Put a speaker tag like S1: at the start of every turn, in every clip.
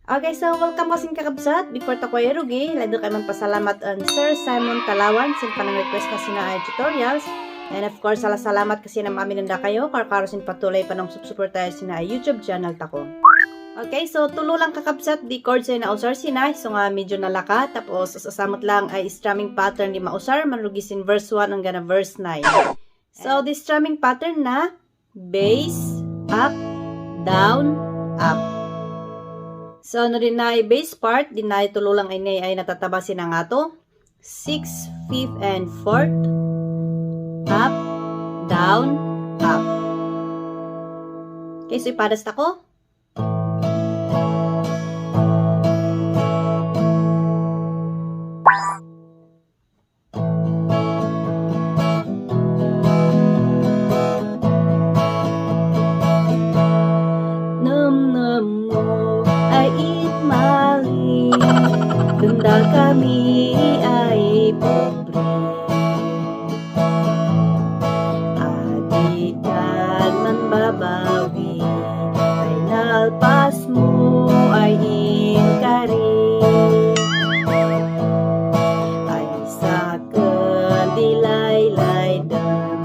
S1: Okay, so welcome kasing kakabsat. Before ta ko irugi, lado kay magpasalamat on Sir Simon Talawan sin panang request na sina ay tutorials. And of course, salamat kasi na maminanda kayo karkaro sin patuloy panong suporta sina ay YouTube channel ta ko. Okay, so tulo lang kakabsat di chords ay nausar sinay. So nga medyo nalaka. Tapos sasamot lang ay strumming pattern di mausar. Manrugi sin verse 1 hanggang verse 9. So this strumming pattern na bass, up, down, up. So ano din na bass part. Din na tulo lang ay natatabasin ang ato. 6th, 5th, and 4th. Up, down, up. Okay, so ipadas ako. Tanda kami ay pobre, adikan man babawi, ay nalpas mo ay inkari, ay saken dilaylay dan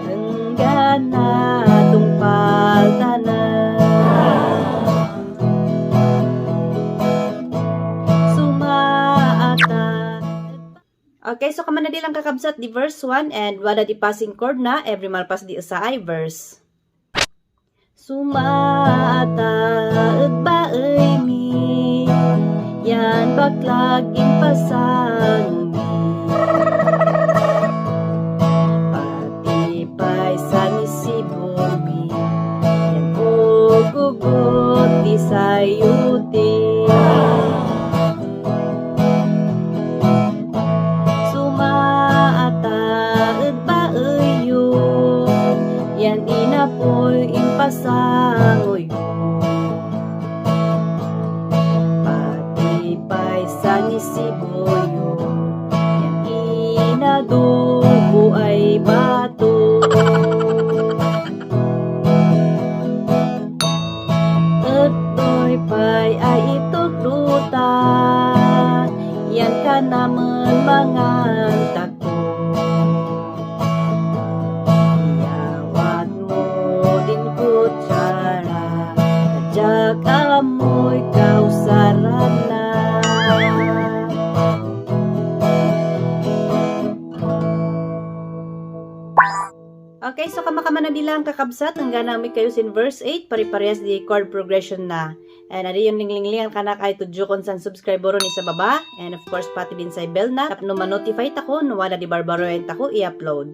S1: hanggan natong paltanan. Okay, so kamana di lang kakabsat di verse 1 and wala di passing chord na every malpas di sa ay verse. Sumata baay mi yan baklaging pasang pati paisan isibong mi yan ugugot di sayuti. Yan inapoy impasangoy pati paisan isiboyo yan inadugo ay bato etoy pay ay itutluta yan ka naman mga tako. Amoy kausaran na. Okay, so kamakama na nilang kakabsat hanggang namin kayo sin verse 8 pare-parehas di chord progression na. And adi yung lingling-lingan kanak ay tudyo kon san subscriber ni sa baba. And of course pati din sa bell na tapno ma-notify tako no wala di barbaro en tako i-upload.